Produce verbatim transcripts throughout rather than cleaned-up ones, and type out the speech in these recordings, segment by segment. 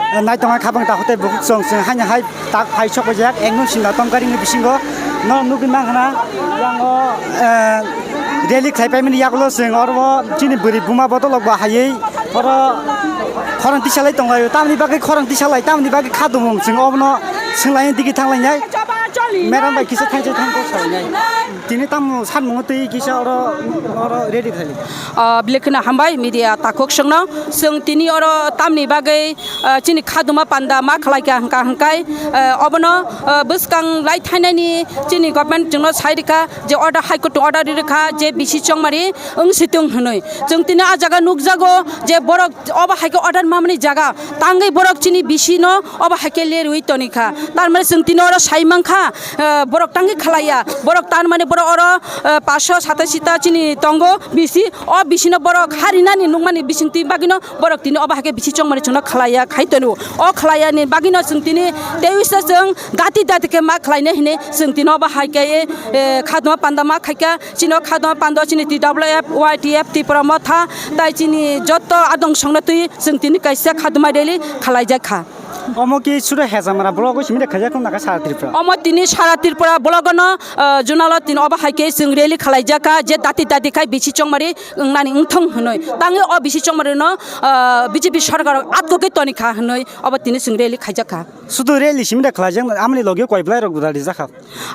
Nai tongnai khabang takhuk tei bukhuk chwng chwng haino hai tak phai sok paijak eknung sinda tongkar wngwi bisingo no nugwi mankha na yang o, eh, rally khlai paimani yagulo chwng oro chini bwrwi buma bodolok bo haiwi oro khorang tisalai tonglaio tamni bagwi khorang tisalai tamni bagwi khadumung chwng obono swnglaini digi thanglainai madam bai kisa thansa thangkok salainai tini tamo sanmungo twi kisa oro oro rally khlai. Ah, bile kheno hambai media takhuk songno. Chwng tini oro tamni bagwi, ah, chini khaduma panda ma khlai kha hwnkha hwnkhe, ah, obono, ah, bwskang lai thainani chini government chwngno sai rikha je order, High Court order ri rikha je bisi chongmari wng situng hwnwi. Chwng tini ah jaga nukjago je borok obo hai khe order mamani jaga tangwi borok chini bisi no obo hai khe lerwi toni kha. Tar mane chwng tini oro sai mankha, ah, borok tangwi khlaiya. Borok tar mane borok oro, ah, paanch sho satashi ta chini tongo bisi. O bisino borok harinani nukmani bisingtwi bagwino borok tini obo hai khe bisi chongmani chwngno khlaiya khai tongo. O khlaiyani bagwino chwng tini tei uisa chwng dati dati khe ma khlainai hinwi chwng tini obo hai khe, eh, khaduma panda ma khaikha. Chini o khaduma panda chini T W F, Y T F, Tipra Motha tai chini joto adong songno twi chwng tini kaisa khaduma rally khlaijak kha. Omo ki suro hejamara blogo simi de khaijak khum naka sara Tripura. Omo tini sara Tripura blogo no, ah, junalo tini obo hai khe chwng rally khlaijak kha je dati dati khai bisi chongmari wngnani wngthong hwnwi. Tangwi o bisi chongmari no, ah, B J P sorkar atgokhe toni kha hwnwi obo tini chwng rally khaijak kha. Sudu rally simi de khlaijak amni logi koi belai rok da rijak kha.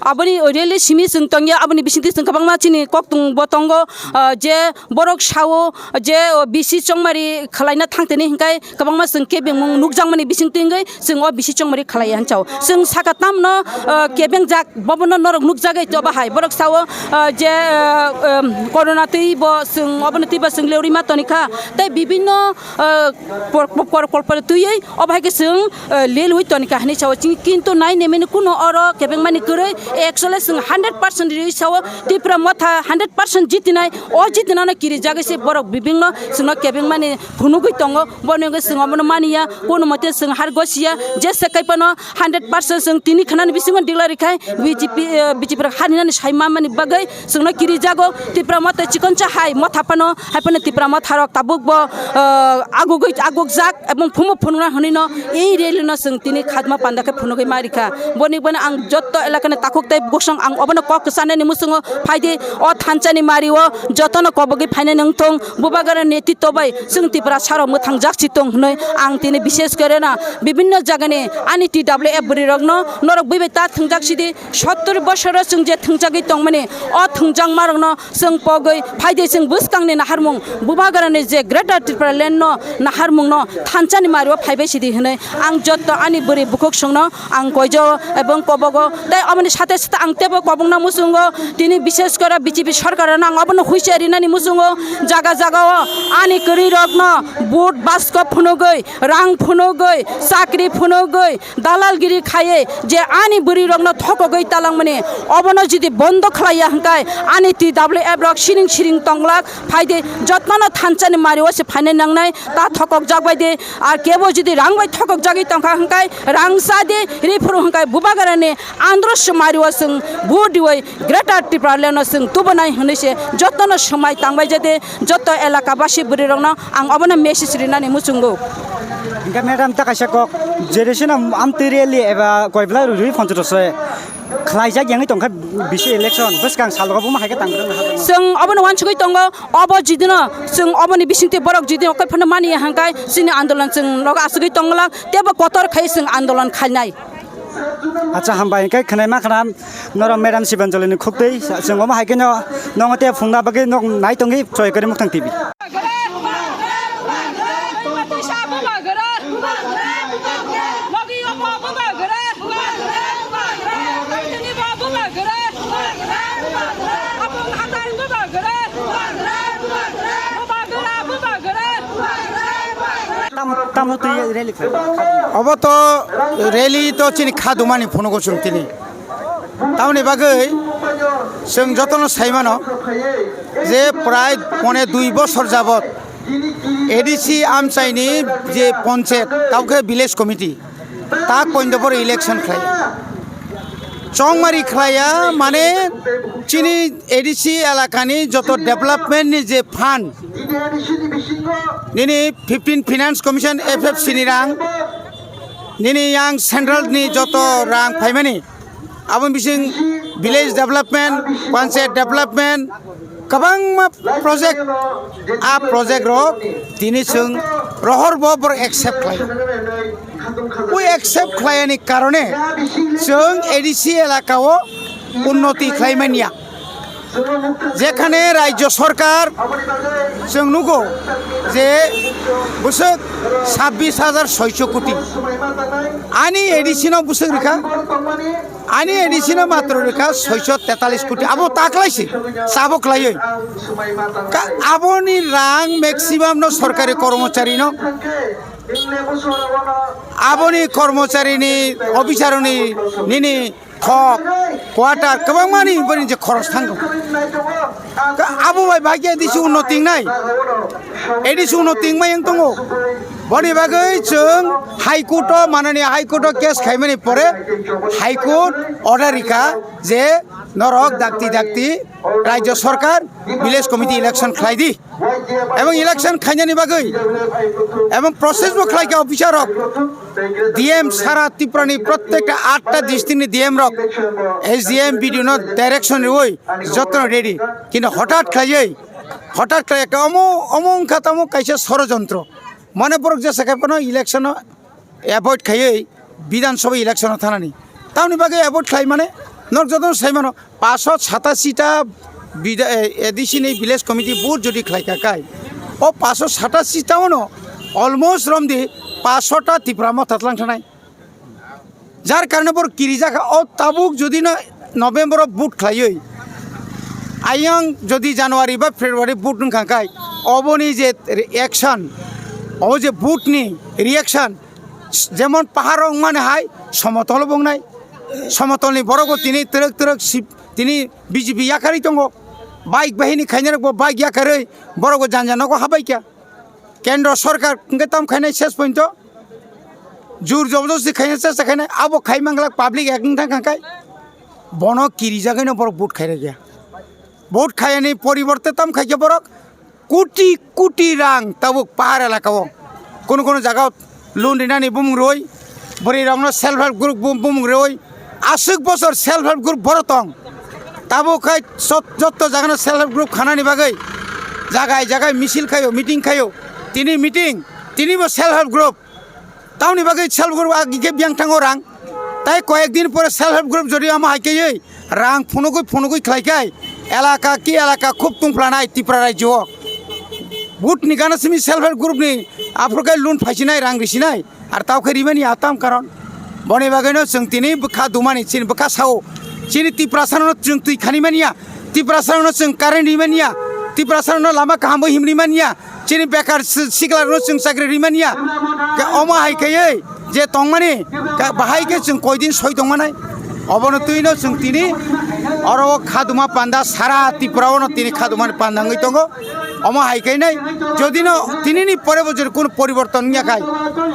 Aboni rally simi chwng tongya, aboni bisingtwi chwng kwbangma chini koktwng bo tongo, ah, je borok sao je, oh, bisi chongmari khlaina thangtini hinkai kwbangma chwng kebengmung nukjakmani bisingtwi wngwi chwng o bisi chongmari khlaiya hinchao. Chwng saka tamno, ah, kebengjak bobono norok nukjagwi to bahai. Borok sao, ah, je, ah, um, corona twi bo chwng obono twi bo chwng leurima tonikha. Tei bibinno, ah, por, por, por, por, por twiwi obo hai khe chwng, eh, lelwi tonikha hinwi sao chini, kintu nai nemeni kuno oro kebengmani kwrwi, actually chwng hundred percent riwi sao Tipra Motha hundred percent jitinai, o jitinano kirijagwi se borok bibingno chwngno kebengmani phunugwi tongo, boni wngwi chwng omono maniya, kuno mote chwng har gosiya, jesa kaiphano hundred percent chwng tini khanani bisingo declare khai B J P, eh, B J P rok harinani sai mamani bagwi chwngno kirijago. Tipra Motha chikonsa hai motha phano, hai phano Tipra Motha rok tabuk bo, eh, agugwi, agukjak ebong phumo phunukna hwnwi no ei rally no chwng tini khadma panda khe phunugwi ma rikha. Boni, boni ang jotto elakani takhuk tei bukhuk song ang obono kok kwchanani muchungo phaidi o thansani mari o jotono kobogwi phainani wngthong, bubagra netritwo bai chwng Tipra sarok mwthangjak si tong hwnwi ang tini bishes kore na bibinno jagani ani T W F bwrwi rokno norok bui bai ta thwngjak sidi. Sottor bosoro chwng je thwngjagwi tongmani, o thwngjakmarokno chwng pogwi phaidi chwng bwskangni naharmung, bubagrani je Greater Tripura Land no naharmungno thansani mario phaibai sidi hwnwi ang jotto ani bwrwi bukhuk songno ang koijo ebong kobogo. Tei oboni sate sate ang teibo kobongna muchungo, tini bishes kore B J P sorkarno ang obono huicha rinani muchungo, jaga jagao ani kwrwirokno vote basko phunugwi, rang phunugwi, chakri phunugwi, dalalgiri khaiwi je ani bwrwirokno thokogwi talangmani, obono jodi bondo khlaiya hwnkhe ani T W F rok siring siring tonglak phaidi, jotmano thansani mario se phainai nangnai, ta thokokjak baidi, ar kebo jodi rang bai thokokjagwi tongkha hwnkhe rang chadi, riphuru hwnkhe bubagrani andro se mario chwng vote riwi Greater Tripura Land no chwng tubunai hwnwi se jotono swmai tangbai jade, joto elaka basi bwrwi rokno ang obono message rinani muchungo. Hingke madam ta kaisa kok, jeresino amtwi rally eba koibla rwi ponchos se khlaijak yangwi tongkha bisi election bwskang salogo buma haikhe tangkhe. Chwng obono wansugwi tongo, obo jidino chwng oboni bisingtwi borok jidino kaiphano mani ya hangkai chini andolon chwng nogo asugwi tongla tebo kotor khai chwng andolon khainai. Acha hambai hingke khwnai ma khwnam norok madam Sibanjali ni khuktwi chwng omo hai khe no nongo te phungna bagwi nok nai tongwi choi kwrwi muktang T V. Tam, tam twi rally khlai. Obo to rally to chini kha dumani phunugo chwng tini. Tamoni bagwi chwng jotono sai mano je prai pone dui bosor jabot A D C amchaini je ponchayat, tao khe village committee, ta koindobor election khlai. Chongmari khlaiya, mane chini A D C elakani joto development ni je fund, nini fifteen Finance Commission F F C ni rang, Nini yang central ni joto rang phaimani, aboni bising village development, panchayat development, kwbangma project, a project rok tini chwng rohor bo borok accept khlai. Bo accept khlaiyani karone chwng A D C elaka o unnoti khlai manya. Jekhane rajyo sorkar chwng nugo je bwswk sabbish hajar soicho koti. Ani A D C no bwswk rikha, ani A D C no matro rikha soicho tetalis koti. Abo ta khlai se, sabo khlaiwi. Ka-, aboni rang maximum no sorkari kormochari no. Aboni kormochari ni, officer ni, nini thok, quarter, kwbangmani boni je khoros thango. Ka-, abo bai bagya A D C uno tingnai. A D C uno tingmai wng tongo. Boni bagwi chwng High Court o, manani High Court o case khaimani pore High Court order rikha je norok dakti dakti rajyo sorkar village committee election khlai di. Ebong election khainani bagwi ebong process bo khlaikha officer rok, D M sara Tripura ni prottekta atta district ni D M rok, S D M, B D O no direction riwi jotono ready, kintu hothat khlaiwi, hothat khlai ekta omo omo wngkha tamo kaisa sorojontro, mane borok jesa khai phano election o avoid khaiwi Bidhan Sabha election o thanani. Tamoni bagwi avoid khlai mane, nok jotono sai mano, paanso satasi ta bida-, eh, A D C ni village committee vote jodi khlai kha kai, o paanso satasi ta ono almost romdi paanso ta Tipra Motha tlang thanai. Jar karone bor kirijak kha, o tabuk jodi no November o vote khlaiwi, ayang jodi January ba February vote wngkha kai, oboni je reaction, o je vote ni reaction, jemon pahar o wngmani hai somotol bo wngnai, somotol ni borok bo tini twrwk twrwk sip-, tini B J P yakarwi tongo, bike bahini khainai rok bo bike yakarwi borok bo janja nogo habai kha. Kendro sorkar hwnkhe tam khainai ses pointo jur jobojosti khainai chesta khainai abo khai manglak public ek wng thang kha khai bono kirijagwi no borok vote khairokya. Vote khayani poriborte tam khaikhe borok koti koti rang tabuk pahar elaka o, kono kono jaga o loan rinani bumung rwi, bwrwi rok no self help group bum-, bumung rwi, aswk bosor self help group boro tong. Tabuk khai sot-, jotto jaga no self help group khanani bagwi jagai jagai misil khaio, meeting khaio, tini meeting, tini bo self help group. Tamoni bagwi self group agi khe biyang thango rang. Tai koyek din pore self help group jodi omo hai khe rang phunugwi phunugwi khlai khai elaka ki elaka khub tungphlanai Tripura rajyo o. Vote ni gana simi self help group ni aphuru khai loan phaisinai, rang risinai. Ar tao khe rimani a tam karon. Boni bagwi no chwng tini bwkha dumani chini bwkha sao. Chini Tiprasa no chwng twi khani mania. Tiprasa no chwng current ri mania. Tiprasa no lama kaham bo himri mania. Chini bekar si-, sikla rok chwng chakri ri mania. Ke omo hai khe je tongmani, ke bahai khe chwng koi din soi tongmanai. Obono twi no chwng tini oro o khaduma panda sara Tripura o no tini khaduma ni panda wngwi tongo. Omo hai khe nai jodi no tini ni pore bo jodi kunu poriborton wngya khai,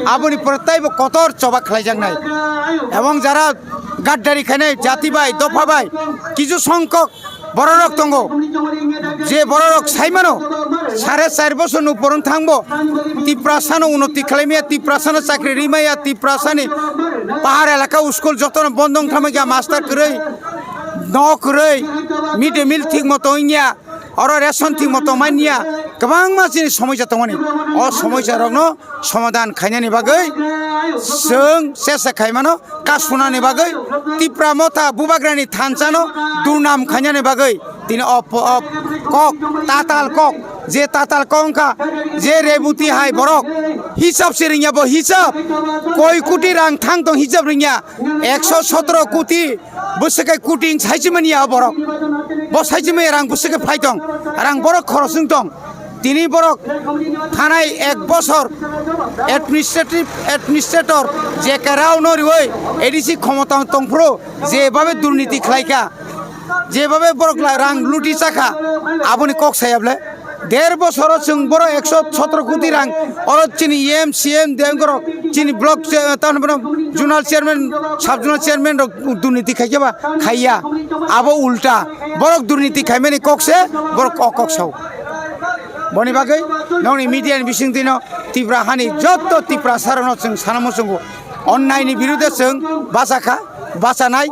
aboni pore taibo kotor choba khlai jak nai. Ebong jara gaddari khainai jati bai, dopha bai, kichu songkok bororok tongo, je bororok sai mano, sare char bosor ni upor wng thang bo, Tiprasa no unoti khlai maya, Tiprasa no chakri ri maya, Tiprasa ni pahar elaka school joto no bondo wng thang ya, master kwrwi, nok kwrwi, mid day meal thik moto wngya, oro ration thik moto manya, kwbangma chini somosya tongmani, o somosya rok no somadan khainani bagwi chwng chesta khai mano, kasunani bagwi Tipra Motha Bubagrani thansa no durnam khainani bagwi tini o po-, o kok, tatal kok, je tatal kok wngkha, je Rebuti hai borok hisab se ringya bo hisab, koi koti rang thang tong hisab ringya, ekso sotro koti bwswk hai koti wng sai se manya o borok, bo sai se manya rang bwswk hai phai tong, rang borok khoros wng tong. Tini borok thanai ek bosor administrative administrator J K Rao no riwi A D C khomota tongphuru jebabe durniti khlaikha, jebabe borok la-, rang luti chakha, aboni kok saya ble. Der bosoro chwng borok ekso sotro koti rang, oro chini E M, C M, dengorok, chini block che-, tamo bono zonal chairman, sub zonal chairman rok durniti khaikhe ba khaiya, abo ulta, borok durniti khaimani kok se, borok o kok sao. Boni bagwi nokni media ni bisingtwi no Tipra hani jotto Tiprasa rokno chwng sana muchungo. Onnai ni birude chwng bachakha, bachanai.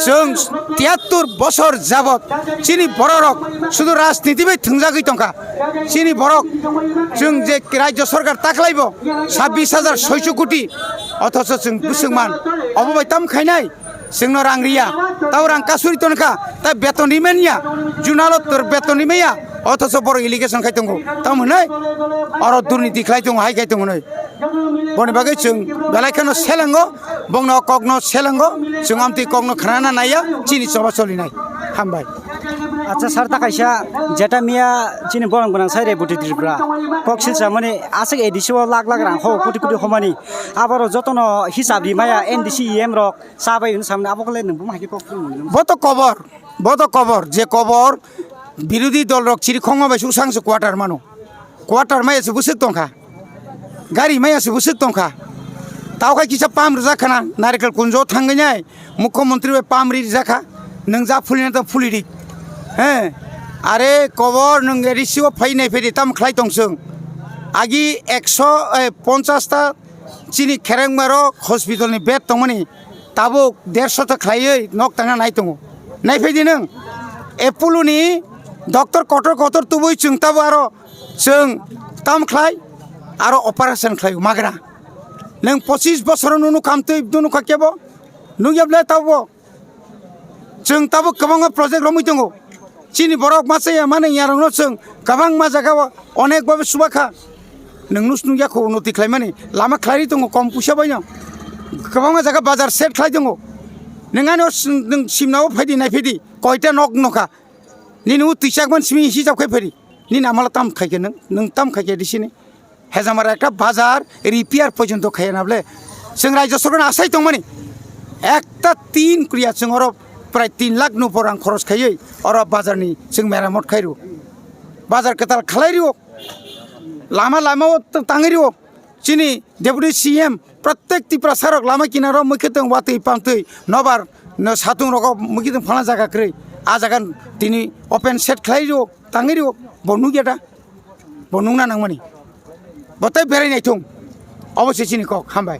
Chwng tiyattur bosor jabot chini bororok sudu rajniti bai thwngjagwi tongkha. Chini borok chwng je rajyo sorkar taklaibo sabbish hajar soicho koti, othocho chwng bwswk man. Obo bai tam khainai? Chwngno rang riya, tao rang kasuri tonkha, ta beton rimanya, junalo tor beton rimaya, othocho borok allegation khai tongo. Tam hwnwi oro durniti khlai tongo, hai khai tongo hwnwi. Boni bagwi chwng belai kheno selengo, bongno kokno selengo, chwng amtwi kokno khnana naiya, chini choba cholinai. Hambai. Acha sir, ta kaisa jeta miya chini borok gwnang sai Reboti Tripura. Kok silsa mani aswk A D C o lakh lakh rang ho, koti koti homani. Aboro jotono hisab rimaya N D C E M rok. Sabai hwnwi samani abo kole nwng buma hai khe kok phunuknwi. Bo to kobor, bo to kobor, je kobor birodhi dol rok chiri khongma bai suk sang se quarter mano. Quarter maya se bwswk tongkha. Gari maya se bwswk tongkha. Tao khai kisa pam rijak khana, Narikel Kunjo thangwi nai, Mukhyamantri bai pam ri rijak kha, nwng ja phulina to phuli ri. He, are kobor nwng A D C o phai nai phai di, tam khlai tong chwng. Agi ekso, eh, ponchash ta chini kherengmarok hospital ni bed tongmani, tabuk derso ta khlaiwi nok tangna nai tongo. Nai phai di nwng, Apollo ni doctor kotor kotor tubui chwng tabo aro chwng tam khlai, aro operation khlai magra. Nwng pochis bosor nunu khamtwi nunu kha kebo nukya ble tabo. Chwng tabuk kwbangma project romwi tongo. Chini borok masa ya mani yarokno chwng kwbangma jaga o onek babe chuba kha. Nwng nus nukya kho unnoti khlaimani. Lama khlairi tongo kom puisa baino. Kwbangma jaga bazar set khlai tongo. Nwng ani o s-, nwng simna o phaidi nai phaidi. Koita nok nokha. Nini o twichak man simi hisab khai phaidi. Nini amala tam khaikhe nwng, nwng tam khaikhe disini. Hejamara ekta bazar repair porjonto khaiya na bole. Chwng rajyo sorkarno asai tongmani. Ekta tin kriya chwng oro prai tin lakh ni upor rang khoros khaiwi oro bazarni chwng meramot khairu. Bazar kwtal khlai rio. Lama lama o t-, tangwi rio. Chini Deputy C M, prottek Tiprasa rok lama kinaro mwkhwtwng watwi pamtwi nobar no satung rogo mwkhwtwng phalna jaga kwrwi. A jaga tini open set khlai rio, tangwi rio. Bo nukya da? Bo nungna nangmani. Bo tei berai naithung. Obo se chini kok, hambai.